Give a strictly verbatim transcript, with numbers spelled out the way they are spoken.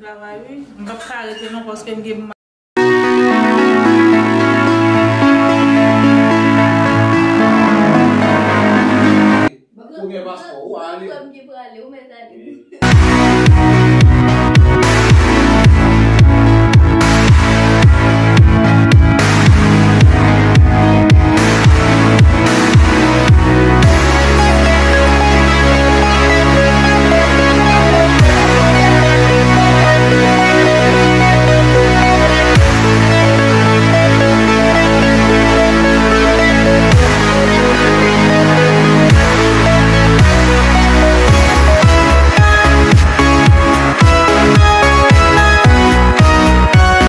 travay, wi. M p ap ka rete non, paske m gen Ou gen paspò, ou ale. Ou mèt ale.